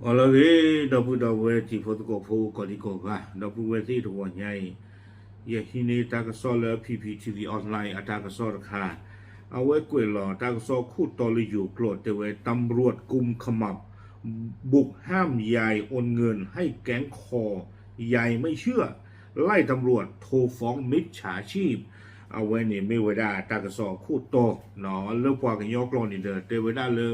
ဟါလၢအဂ့ၤ ဒီပုၢ်ဒီဝဲၢ်တံၤဖိသကိးဖိ ကိးဒံကိးဂၤ, ဒီပုၢ်ဝဲၢ်သ့ၣ်တဂီၤညါအံၤ, ယဟံးန့ၢ်တၢ်ကစီၣ်လၢ P P T V Online အတၢ်ကစီၣ်တခါ, အဝဲကွဲးလီၤတၢ်ကစီၣ်ခိၣ်တီလၢယိၤကျိာ် တဲဝဲ ตำรวจกุมขมับ บุกห้ามยายโอนเงินให้แก๊งคอยายไม่เชื่อ ไล่ตำรวจโทรฟ้องมิจฉาชีพ အဝဲန့ၣ်မ့ၢ်ဝဲဒၣ်တၢ်ကစီၣ်အခိၣ်တီ, လၢပှၤကညီကျိာ်န့ၣ်ဒီး တဲဝဲဒၣ်လၢ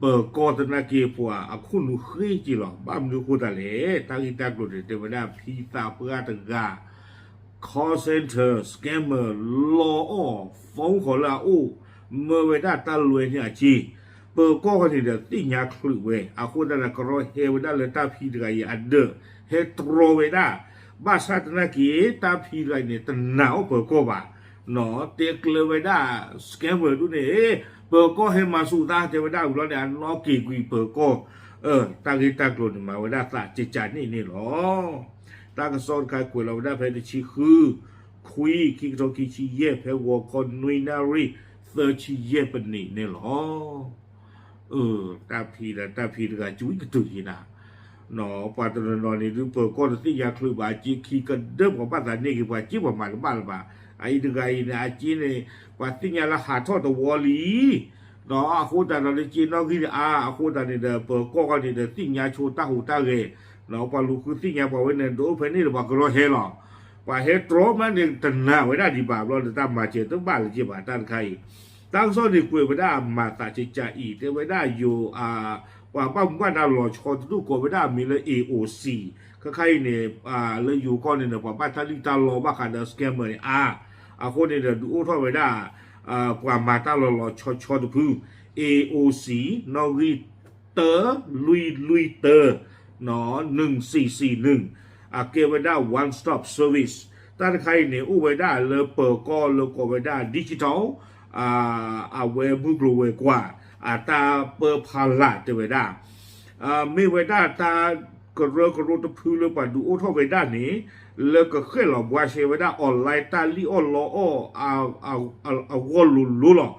ပၢၤကီၢ်သနာ်က့ပှၤအခိၣ်နူာ်ဃ့က့ၤလီၤ. ဘၣ်မနုၤအဃိသတးလဲၣ်, တၢ်ဂ့ၢ်တၢ်ကျိၤန့ၣ် တဲဝဲဒၣ်ဖံသးပှၢ်တဂၤ call center scammer လီအီၣ် phone ဃီလၢအအိၣ် မၢဝဲဒၣ်တၢ်လွဲန့ၢ်အစ့, ပၢၤကီၢ်ဃီန့ၣ်ဒီးသ့ၣ်ညါချုးဝဲ, အဃိသတးဒီးကရီဟဲဝဲဒၣ်လၢတၢ်ဖံတဂၤအံၤအဒၢး ဟဲတြီဝဲဒၣ်, ဘၣ်ဆၣ်သနာ်က့ တၢ်ဖံတဂၤအံၤန့ၣ် တနာ်အီၣ်ပၢၤကီၢ်ဘၣ်, တဲကျၢၤဝဲဒၣ် scammer ဒ်န့ၣ်, ပၢၤကီၢ်ဟဲမၤဆူၣ်သး တဲဝဲဒၣ်ဝံၤလီၤန့ၣ် အနီၣ်က့ၤကွံာ်ပၢၤကီၢ်, တၢ်ဂ့ၢ်တၢ်ကျိၤန့ၣ် မၤဝဲဒၣ်သးကကးန့ၣ်န့ၣ်လီၤ. တၢ်ကစီၣ်တခါကွဲးလီၤဝဲဒၣ်ဖဲတဆံဃု ခွံ ခံကထိခံဆံယဲၢ် ဖဲဂီၤခီနွံနၣ်ရံၣ် သၢဆံယဲၢ်ပနံးန့ၣ်လီၤ. တၢ်ဖံဒီးတၢ်ဖံတဂၤ ကွံကတုၤယံၤနၤ, ပှၤတနီၤနီၤန့ၣ်ဒုး ပၢၤကီၢ်တသ့ၣ်ညါချုးဘၣ် အစ့ခံကဒၢပှၤဘၣ်သးန့ၢ်က့ၤ ပှၤစ့ပှၤမၤတဘၣ်လၢၤဘၣ်. အအံၤတဂၤအံၤန့ၣ် အစ့န့ၣ် ပှၤသ့ၣ်ညါလၢဟးထီၣ်တဝီလံ အဃိသတးဒီးလၢစ့နီၣ်ဂံၢ်န့ၣ်အါ အဃိသတးန့ၣ်ဒီး ပၢၤကီၢ်ဃီန့ၣ်ဒီး သ့ၣ်ညါဆိတၢ်ဟူးတၢ်ဂဲၤ, ပှၤလူၤဃုသ့ၣ်ညါပှၤဝဲန့ၣ် ဒုးအိၣ်ဖဲန့ၣ်ဒီး ပှၤကရီဟဲလီၤ. ပှၤဟဲတြီမးန့ၣ် တနာ်ဝဲဒၣ်ဒံးဘၣ်ဘျီဒီး တၢ်မၤစၢၤတဘၣ်လၢၤက့ဘၣ် တၢ်တခါအံၤ, တၢ်ကစီၣ်န့ၣ်ကွဲးဝဲဒၣ်မၤသးကကးအံၤ တဲဝဲဒၣ်ယိၤ ပှၤဘၣ်မူဘၣ်ဒါလီၤဆီတဒူၣ်ကိးဝဲဒၣ်အမံၤလၢ A O C, ခဲခါအံၤန့ၣ် လၢယိၤကီၢ်န့ၣ်ဒီး ပှၤဘၣ်တၢ်လံၣ်တၢ်လီဘၣ်ဃးဒီး scammer န့ၣ်အါ, အဃိန့ၣ်ဒီး ဒုးအိၣ်ထီၣ်ဝဲဒၣ် ပှၤမၤတၢ်လီၤလီၤဆီဆီတဖု, A O C နီၣ်ဂံၢ် တၢ လွံၢ်လွံၢ်တၢ နုၢ်စံၣ်စံၣ်နုၢ်, အကဲဝဲဒၣ် one stop service, တၢ်တခါအံၤန့ၣ် အိၣ်ဝဲဒၣ်လၢပၢၤကီၢ်လၢကိးဝဲဒၣ် digital အဝဲမုၢ်ကျိၤဝဲၤကွာ် အတၢ်ပၢဖီလာ်တဲဝဲဒၣ်, မ့ၢ်ဝဲဒၣ်တၢ်ကရၢကရိတဖုလၢပှၤဒုးအိၣ်ထီၣ်ဝဲဒၣ်န့ၣ် လၢကဃဲၣ်လီၤဘှါရှဲဝဲဒၣ် online တၢ်လံၣ်အီၣ်လီအီၣ် အဂီၢ်လိၤလိၤလီၤ.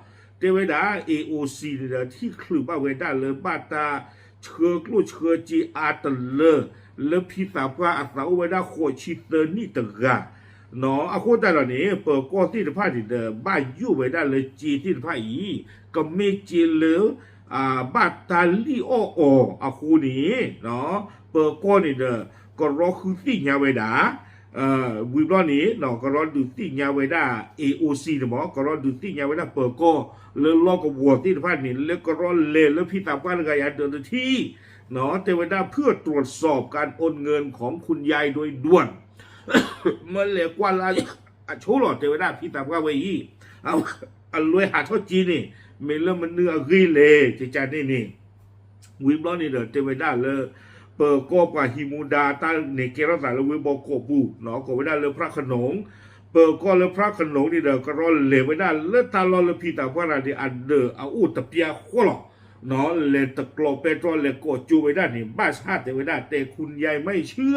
တဲဝဲဒၣ် A O C န့ၣ်ဒီး ထံၣ်ချုးဘၣ်ဝဲဒၣ်လၢဘၣ်တၢ်ဆှၢကျိၣ်ဆှၢစ့အါတလၢ လၢဖံသးပှၢ်အသးအိၣ်ဝဲဒၣ်ဃိးဆံသၢနံၣ်တဂၤ, အဃိသတးဒီးန့ၣ် ပၢၤကီၢ်သ့ၣ်တဖၣ်န့ၣ်ဒီး ဘၣ်ယိၣ်ဝဲဒၣ်လၢစ့သ့ၣ်တဖၣ်အံၤ ကမ့ၢ်စ့လၢ ဘၣ်တၢ်လံၣ်အီၣ်အီၤအဃိန့ၣ် ပၢၤကီၢ်န့ၣ်ဒီး ကရီဃုသ့ၣ်ညါဝဲဒၣ်, ဝံၤဘျီန့ၣ် ကရီဒုးသ့ၣ်ညါဝဲဒၣ် A O C န့ၣ်မ့ၢ် ကရီဒုးသ့ၣ်ညါဝဲဒၣ်ပၢၤကီၢ်လၢလီၢ်ကဝီၤသ့ၣ်တဖၣ်န့ၣ် လၢကရီလဲၤလၢဖံသးပှၢ်တဂၤအံၤအဒၢးတထံၣ်, တဲဝဲဒၣ် เพื่อตรวจสอบการโอนเงินของคุณยายโดยด่วน မၢလဲၤကွၢ်လၢအဆိလီၤ တဲဝဲဒၣ်ဖံသးပှၢ်ဝဲအံၤ အလွဲဟးထီၣ်စ့န့ၣ် မ့ၢ်လၢမနုၤအဂ့ၢ်လဲၣ် ကကန့ၣ်န့ၣ်, ဝံၤဘျီန့ၣ်ဒီး တဲဝဲဒၣ်လၢ ပၢၤကီၢ်ပှၤဟံးမူဒါတၢ်န့ၣ်ကဲထီၣ်သးလၢဝ့ၢ်ဘီကီးပူၤ ကိးဝဲဒၣ်လၢ พระโขนง, ပၢၤကီၢ်လၢ พระโขนง န့ၣ်ဒီး ကရီလဲၤဝဲဒၣ်လၢတၢ်လီၢ်လၢဖံသးပှၢ်တဂၤန့ၣ် အဒၢးအအိၣ်တပျၢ်ဃီလီၤ လဲၤတကျီပဲတြီလဲၤကိးကၠိဝဲဒၣ်န့ၣ် ဘၣ်ဆၣ်တဲဝဲဒၣ် แต่คุณยายไม่เชื่อ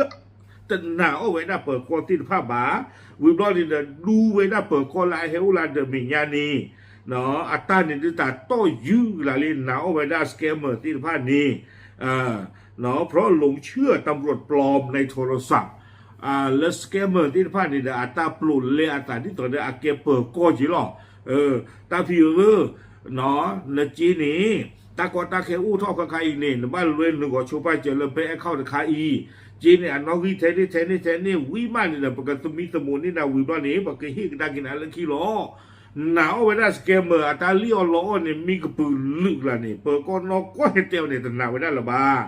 တနာ်အီၣ်ဝဲဒၣ်ပၢၤကီၢ်သ့ၣ်တဖၣ်ဘၣ်, ဝံၤဘျီန့ၣ်ဒီး ဒူဝဲဒၣ်ပၢၤကီၢ်လၢအဟဲအိၣ်လၢအဒၢးမဲာ်ညါန့ၣ် အတၢ်န့ၣ်ဒုးတၢ်တီၢ်ယုၢ်ကလးလံ နာ်အီၣ်ဝဲဒၣ် scammer သ့ၣ်တဖၣ်န့ၣ် เพราะหลงเชื่อตำรวจปลอมในโทรศัพท์ လၢ scammer သ့ၣ်တဖၣ်န့ၣ်ဒီး အတၢ်ပျိာ်လဲအသးဒ်သိးဒီးအကဲပၢၤကီၢ်က့လီၤ. တၢ်ဖံဧၢ, နစ့န့ၣ် တၢ်ကီတၢ်ခဲအိၣ်ထီၣ်ခဲခါအံၤန့ၣ် နဘၣ်လွဲနဂီၤဆိပာ်စၢၤလၢ bank account တခါအံၤ, စ့န့ၣ် အနီၣ်ဂံၢ်ထဲန့ၣ်ထဲန့ၣ်ထဲန့ၣ် ဝံၤမးန့ၣ်ဒီး ပကသမံသမိးန့ၢ်နၤဝံၤဘျီန့ၣ် ပကဟ့ၣ်ကဒါက့ၤနၤလၢခံလီၤ. နာ်အီၣ်ဝဲဒၣ် scammer အတၢ်လံၣ်အီၣ်လီအီၣ်န့ၣ် မံကပုာ်လုာ်ကလးန့ၣ် ပၢၤကီၢ်နီၢ်ကီၢ်ဟဲတဲအီၤန့ၣ် တနာ်ဝဲဒၣ်လၢၤဘၣ်.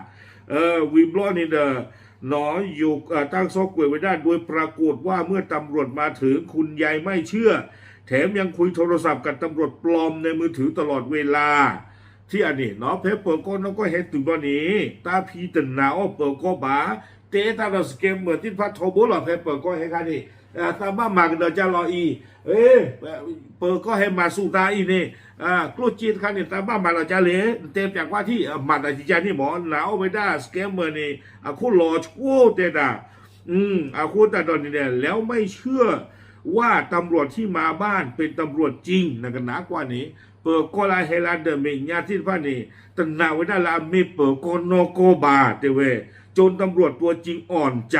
ဝံၤဘျီန့ၣ်ဒီး တၢ်ကစီၣ်ကွဲးဝဲဒၣ် โดยปรากฏว่าเมื่อตำรวจมาถึง คุณยายไม่เชื่อ แถมยังคุยโทรศัพท์กับตำรวจปลอมในมือถือตลอดเวลา ထံၣ်ဧါန့ၣ် ဖဲပၢၤကီၢ်နီၢ်ကီၢ်ဟဲတုၤဘျီန့ၣ် တၢ်ဖံတနာ်အီၣ်ပၢၤကီၢ်ဘၣ်, တဲတၢ်ဒီး scammer သ့ၣ်တဖၣ်ထီဘိလီၤ ဖဲပၢၤကီၢ်ဟဲခါန့ၣ်, သးဘၣ်မၤကဒီးကၢ်လီၤအံၤ, ပၢၤကီၢ်ဟဲမၤဆူၣ်သးအံၤန့ၣ်, ကျိၣ်စ့တခါန့ၣ် သးဘၣ်မၤလီၤကၢ်လဲၣ်, နတဲပၠးကွၢ်ထံၣ် မၤသးကကန့ၣ်မ့ၢ် နာ်အီၣ်ဝဲဒၣ် scammer န့ၣ် အခိၣ်လီၤဆိတဲဒၣ် အဃိသတးဒီးန့ၣ် แล้วไม่เชื่อ ว่าตำรวจที่มาบ้านเป็นตำรวจจริง နကနၣ်ကွၢ်န့ၣ် ပၢၤကီၢ်လၢအဟဲလၢအဒၢးမဲာ်ညါသ့ၣ်တဖၣ်န့ၣ် တနာ်ဝဲဒၣ်လၢအမ့ၢ်ပၢၤကီၢ်နီၢ်ကီၢ်ဘၣ် တဲဝဲ จนตำรวจตัวจริงอ่อนใจ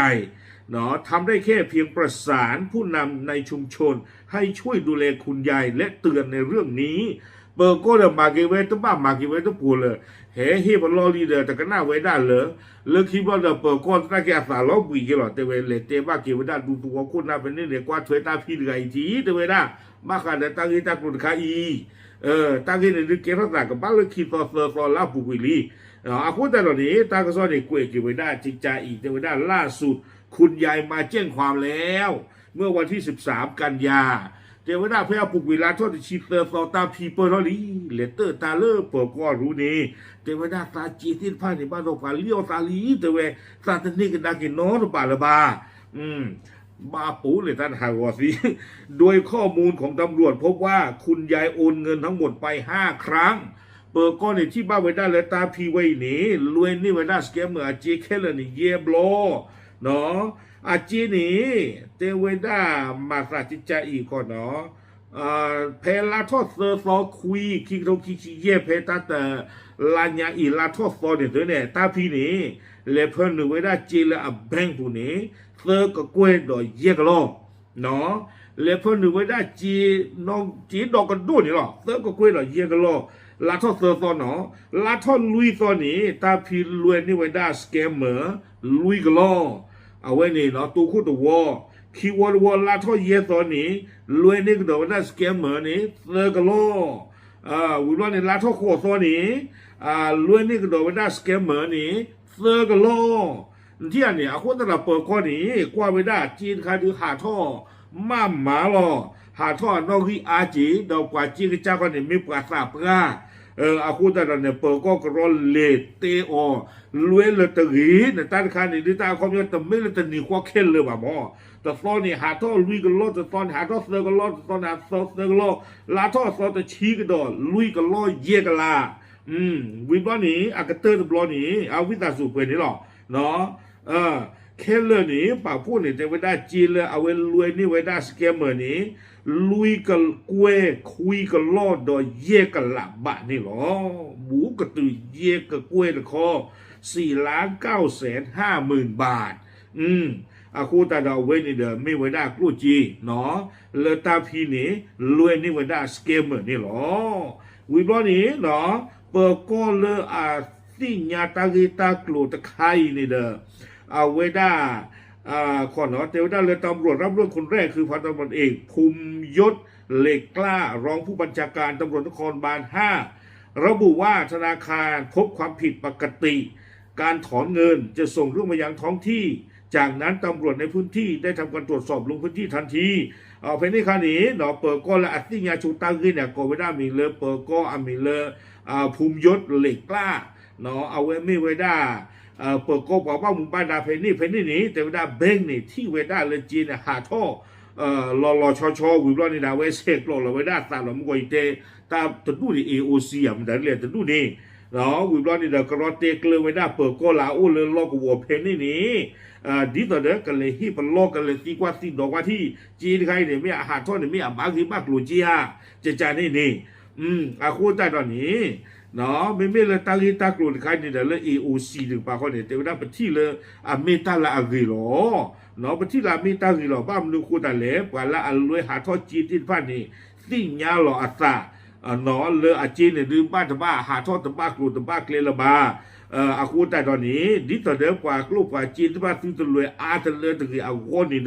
ทำได้แค่เพียงประสานผู้นำในชุมชนให้ช่วยดูแลคุณยายและเตือนในเรื่องนี้ ပၢၤကီၢ်ဒီးမၤက့ၤဝဲတဘၣ်မၤက့ၤဝဲတပူၤလၢၤ ဟဲဟ့ၣ်ပလီၢ်လံဒီး တကနၣ်ဝဲဒၣ်လၢ လၢခံဘျီဒီး ပၢၤကီၢ်တနာ်က့ၤအသးလီၤဘှံးက့ၤလီၤ တဲဝဲ လဲၤတဲဘၣ်က့ၤဝဲဒၣ်ဒူသဝီခိၣ်နၢ်ဖဲန့ၣ်န့ၣ် ကွၢ်ထွဲတၢ်ဖံးတဂၤအံၤထံ တဲဝဲဒၣ် ဘၣ်ဃးဒီးတၢ်ဂ့ၢ်တၢ်ကျိၤတခါအံၤ တၢ်ဂ့ၢ်န့ၣ်ဒုးကဲထီၣ်သးကဘၣ်လၢခံသီသၢသီလၢအပူၤကွံာ်လံ အဃိသတးဒီးန့ၣ် တၢ်ကစီၣ်န့ၣ် ကွဲးက့ၤဝဲဒၣ်ကကးအံၤ တဲဝဲဒၣ် ล่าสุด คุณยายมาแจ้งความแล้ว เมื่อวันที่สิบสาม กันยา တဲဝဲဒၣ်ဖဲအပူၤကွံာ်လါထီၣ်တဆံသၢသီ တၢ်ဖံးပၢၢ်ထီၣ်လံ လဲၤတၢၣ်တၢ်လၢပၢၤကီၢ်ရူန့ၣ် တဲဝဲဒၣ်သးစ့သ့ၣ်တဖၣ်န့ၣ် ဘၣ်ဒီးပှၤလံၣ်အီၣ်သးလံ တဲဝဲ သးတန့ၢ်ကဒါက့ၤနီတဘးလၢၤဘၣ် ဘၣ်ပိာ်လဲၤတၢ်တဟးဂီၤသံ โดยข้อมูลของตำรวจพบว่าคุณยายโอนเงินทั้งหมดไปห้าครั้ง ပၢၤကီၢ်န့ၣ်ထံၣ်ဘၣ်ဝဲဒၣ်လၢတၢ်ဖံးဝဲအံၤန့ၣ် လွဲန့ၢ်ဝဲဒၣ် scammer အစ့ခဲလၢာ်န့ၣ် ယဲၢ်ဘျီ အစ့န့ၣ် တဲဝဲဒၣ်မၤသးကကးအံၤခီနီၤ ဖဲလါထီၣ်သၢသီခွံ ခံကထိခံဆံယဲၢ် ဖဲတၢ်တလါညါအံၤ လါထီၣ်သီန့ၣ်သ့န့ၣ် တၢ်ဖံးန့ၣ် လဲၤဖၢနုာ်ဝဲဒၣ်စ့လၢအ bank ပူၤန့ၣ် သၢကကွဲၢ်ဒီးယဲၢ်ကလီၢ် လဲၤဖၢနုာ်ဝဲဒၣ်စ့ စ့ဒီးကဒိၣ်န့ၣ်လီၤ သၢကကွဲၢ်ဒီးယဲၢ်ကလီၢ် လါထီၣ်သၢသီနီၤ လါထီၣ်လွံၢ်သီန့ၣ် တၢ်ဖံးလွဲန့ၢ်ဝဲဒၣ် scammer လွံၢ်ကလီၢ် အဝဲန့ၣ်နီၤ တိခိၣ်တဝီ ခံဝီတဝီ လါထီၣ်ယဲၢ်သီန့ၣ် လွဲန့ၢ်ကဒီးဝဲဒၣ် scammer န့ၣ် သၢကလီၢ် ဝံၤဘျီန့ၣ် လါထီၣ်ဃိးသီန့ၣ် လွဲန့ၢ်ကဒီးဝဲဒၣ် scammer န့ၣ် သၢကလီၢ် နထံၣ်ဧါန့ၣ် အဃိသတးဒီးပၢၤကီၢ်န့ၣ် ကွၢ်ဝဲဒၣ်စ့တခါဒုးဟးထီၣ် မးမးလီၤ ဟးထီၣ်အနီၣ်ဂံၢ်အါက့ၤ ဒီးပှၤစ့ကစၢ်ခီန့ၣ် မ့ၢ်ပှၤသးပှၢ် အဃိသတးဒီးန့ၣ် ပၢၤကီၢ်ကရီလဲၤတဲအီၤ လွဲလၢတဂ့ၤ နတၢ်တခါန့ၣ် ဒုးတၢ်အခီပညီတမ့ၢ်လၢတနံၤဃီခဲလၢာ်ဘၣ်မၢ် တသီန့ၣ် ဟးထီၣ်လွံၢ်ကလီၢ် တသီန့ၣ် ဟးထီၣ်သၢကလီၢ် တသီန့ၣ် ဟးထီၣ်သၢကလီၢ် လါထီၣ်အသီတဆံကဒီးလွံၢ်ကလီၢ်ယဲၢ်ကလး ဝံၤဘျီန့ၣ် အကတၢၢ်တဘျီန့ၣ် အဝံသးစူၤပှဲၤန့ၣ်လီၤ ခဲလၢာ်န့ၣ် ပာ်ဖှိၣ်န့ၣ် တဲဝဲဒၣ်စ့လၢအဝဲလွဲန့ၢ်ဝဲဒၣ် scammer န့ၣ် လွံၢ်ကကွဲၢ်ခွံကလီၢ်ဒီးယဲၢ်ကလးဘးန့ၣ်လီၤ. ဘူးကတုၤယဲၢ်ကကွဲၢ်တခီ စံးလါကၣ်စဲးဟၣ်မုၢ်ဘး အဃိသတးဒီးအဝဲန့ၣ်ဒီးမ့ၢ်ဝဲဒၣ်ကျိၣ်စ့ လၢတၢ်ဖံးန့ၣ် လွဲန့ၢ်ဝဲဒၣ် scammer န့ၣ်လီၤ. ဝံၤဘျီန့ၣ် ပၢၤကီၢ်လၢအသ့ၣ်ညါတၢ်ဂ့ၢ်တၢ်ကျိၤတခါအံၤန့ၣ်ဒီး အဝဲဒၣ် တဲဝဲဒၣ်လၢ ตำรวจรับเรื่องคนแรกคือ พันตำรวจเอก ภูมิยศ เหล็กกล้า รองผู้บัญชาการตำรวจนครบาลห้า ระบุว่าธนาคารพบความผิดปกติ การถอนเงิน จะส่งเรื่องมายังท้องที่ จากนั้นตำรวจในพื้นที่ได้ทำการตรวจสอบลงพื้นที่ทันที ဖဲန့ၣ်အခါန့ၣ် ပၢၤကီၢ်လၢအသ့ၣ်ညါဆိတၢ်ဂ့ၢ်န့ၣ် ကိးဝဲဒၣ်အမံၤလၢ ပၢၤကီၢ်အမံၤလၢ ภูมิยศ เหล็กกล้า အဝဲမ့ၢ်ဝဲဒၣ် ပၢၤကီၢ်ပှၤဘၣ်မူဘၣ်ဒါဖဲန့ၣ် ဖဲန့ၣ်န့ၣ် တဲဝဲဒၣ် bank န့ၣ် ထံၣ်ဝဲဒၣ်လၢစ့န့ၣ် ဟးထီၣ် လီၤလီၤဆီဆီ ဝံၤဘျီန့ၣ်ဒီး အဝဲဆဲးကျိးလီၤဝဲဒၣ်အသးလီၤ မုၢ်ကီၤအံၤတဲ တၢ်တဒူၣ်န့ၣ် AOC မတၤလဲၣ်တဒူၣ်န့ၣ် ဝံၤဘျီန့ၣ်ဒီး ကရီတဲကျၢၤဝဲဒၣ်ပၢၤကီၢ်လၢအအိၣ်လၢလီၢ်ကဝီၤဖဲန့ၣ်န့ၣ် ဒ်သိးဒီး ကလဲၤဟ့ၣ်ပလီၢ် ကလဲၤသံကွၢ်သံဒိးကွၢ်ထံၣ် စ့တခါအံၤန့ၣ် မ့ၢ်အဟးထီၣ်န့ၣ် မ့ၢ်အဘၣ်ဂ့ၢ်ဘၣ်ကျိၤက့ဧါ ကကန့ၣ်န့ၣ် အဃိသတးဒီးန့ၣ် မ့မ့ၢ်လၢတၢ်ဂ့ၢ်တၢ်ကျိၤတခါန့ၣ်ဒီး လၢ AOC တကပၤဃီန့ၣ် တဲဝဲဒၣ်ပထံၣ်လၢအမ့ၢ်တၢ်လၢအဂ့ၤလီၤ. ပထံၣ်လၢအမ့ၢ်တၢ်ဂ့ၤလီၤ ဘၣ်မနုၤအဃိသတးလဲၣ် ပှၤလၢအလွဲဟးထီၣ်စ့သ့ၣ်တဖၣ်န့ၣ် သ့ၣ်ညါလီၤအသး လၢအစ့န့ၣ်ဒုးဘၣ်တဘၣ်ဟးထီၣ်တဘၣ်ကျိၤတဘၣ်ကျဲလၢၤဘၣ်. အဃိသတးဒီးန့ၣ် ဒ်သိးဒီးပှၤကျိၣ်ပှၤစ့သ့ၣ်တဖၣ်သုတလွဲအါတလၢတဂ့ၤအဂီၢ်န့ၣ်ဒီး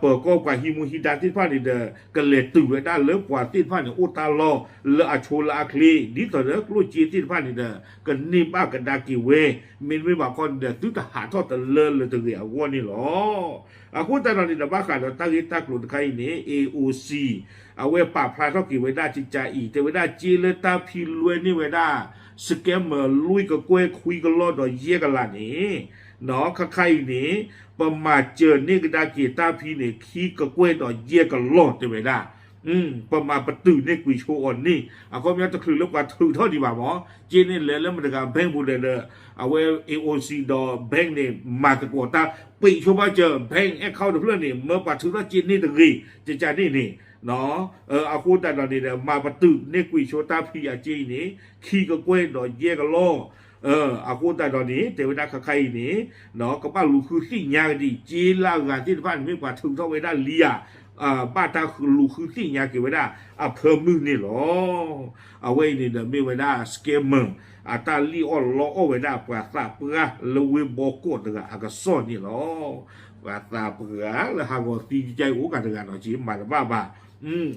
ပၢၤကီၢ်ပှၤဟံးမူဟံးဒါသ့ၣ်တဖၣ်န့ၣ်ဒီး ကလဲၤတုၤဝဲဒၣ်လၢပှၤသ့ၣ်တဖၣ်န့ၣ် အိၣ်တၢ်လီၢ်လၢအဆိလၢအချ့ ဒ်သိးဒီးကျိၣ်စ့သ့ၣ်တဖၣ်န့ၣ်ဒီး ကန့ၢ်ဘၣ်ကဒါက့ၤဝဲ မ့တမ့ၢ်ဘၣ်ခီန့ၣ်ဒီး သုတဟးထီၣ်တလၢလၢတဂ့ၤအဂီၢ်န့ၣ်လီၤ. အဃိသတးဒီးန့ၣ်ဒီး ဘၣ်ဃးဒီးတၢ်ဂ့ၢ်တၢ်ကျိၤတခါအံၤန့ၣ် AOC အဝဲပာ်ဖျါထီၣ်က့ၤဝဲဒၣ်ကကးအံၤ တဲဝဲဒၣ်စ့လၢတၢ်ဖံးလွဲန့ၢ်ဝဲဒၣ် scammer လွံၢ်ကကွဲၢ်ခွံကလီၢ်ဒီးယဲၢ်ကလးန့ၣ် ခါခါအံၤန့ၣ် ပမၤစၢၤန့ၢ်ကဒါက့ၤတၢ်ဖံးန့ၣ် ခံကကွဲၢ်ဒီးယဲၢ်ကလီၢ်တဲဝဲဒၣ် ပမၤပတုာ်န့ၢ်ကွံာ်ဆိအီၤန့ၣ် အခီပညီတချုးလၢပှၤထုးထီၣ်ဒံးဘၣ်မး က့န့ၣ်လဲၤလၢမတၤတဂၤ bank ပူၤလဲၣ်ဒီး အဝဲ A O C ဒီး bank န့ၣ် မၤသကိးတၢ် ပံာ်ဆိဘၣ်စၢၤ bank account တဖျၢၣ်န့ၣ် မၢပှၤထုးထီၣ်က့န့ၢ်တဂ့ၤ ကကန့ၣ်န့ၣ် အဃိသတးဒီးန့ၣ်ဒီး မၤပတုာ်န့ၢ်ကွံာ်ဆိတၢ်ဖံးအက့အံၤန့ၣ် ခံကကွဲၢ်ဒီးယဲၢ်ကလီၢ် အဃိသတးဒီးန့ၣ် တဲဝဲဒၣ်ခါခါအံၤန့ၣ် ကဘၣ်လူၤဃုသ့ၣ်ညါကဒံး က့လၢအဂၤသ့ၣ်တဖၣ်န့ၣ် မ့ၢ်ပှၤထုးထီၣ်ဝဲဒၣ်လံဧါ ဘၣ်တၢ်လူၤဃုသ့ၣ်ညါက့ၤဝဲဒၣ်အဖၢမုၢ်န့ၣ်လီၤ. အဝဲအံၤန့ၣ်ဒီးမ့ၢ်ဝဲဒၣ် scammer အတၢ်လံၣ်အီၣ်လီအီၣ်ဝဲဒၣ်ပှၤသးပှၢ်လၢဝ့ၢ်ဘီကီးတဂၤအကစီၣ်န့ၣ်လီၤ. ပှၤသးပှၢ်လၢဟးဂီၤသံကကါအံၤအိၣ်ကးတဂၤဒီးက့မၤတဘၣ်ဘၣ်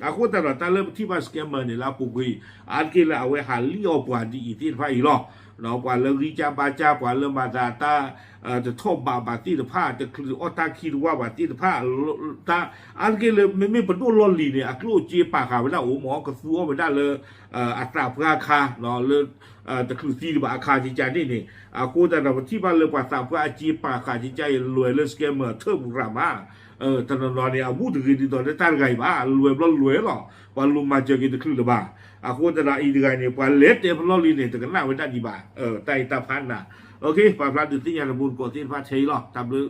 အဃိသတးဒီးတၢ်လၢပထံၣ်ဘၣ် scammer န့ၣ်လၢအပူၤကွံာ် အါတက့ၢ်လၢအဝဲဟးလံၣ်အီၣ်ပှၤဒ်အံၤသ့ၣ်တဖၣ်အံၤလီၤ. ပှၤလၢဂံၢ်စၢ်ဘါစၢ် ပှၤလၢမၤသးတၢ် တထီၣ်ဘးဘၣ်သ့ၣ်တဖၣ် တချုးအီၣ်တၢ်ခံတဝၢ်ဘၣ်သ့ၣ်တဖၣ် တၢ် အါတက့ၢ်လၢမ့မ့ၢ်ပဒိၣ်လီၢ်လံၤန့ၣ် အကျိၣ်အစ့ပာ်ဃာ်ဝဲဒၣ်အိၣ်မး ကသူအီၣ်ဝဲဒၣ်လၢ အသးပှၢ်အခါ လၢ တချုးသံတဘၣ်အခါကကန့ၣ်န့ၣ် အဃိသတးဒီးပထံၣ်ဘၣ်လၢပှၤသးပှၢ်အစ့ပာ်ဃာ်ကကအံၤ လွဲၢ်လၢ scammer ထၢၣ်ပူၤရၤမး တနီၤနီၤန့ၣ် အဘူၣ်တဂ့ၤဒ်သိးလၢတၢ်တဂၤအံၤဘၣ် လွဲၢ်ဘျီလွဲၢ်လီၤ ပှၤလူၤမၤစၢၤက့ၤတချုးလၢၤဘၣ်. အဃိသတးဒီးအံၤတဂၤန့ၣ် ပှၤလဲၤတဲဖျီလံန့ၣ် တကနၣ်ဝဲဒၣ်ဒံးဘၣ် တၢ်အံၤတၢ်ဖးနး ပာ်ဖျါဒုးသ့ၣ်ညါတမူတကိးသ့ၣ်တဖၣ်ထဲအံၤလီၤ တၢ်ဘျုး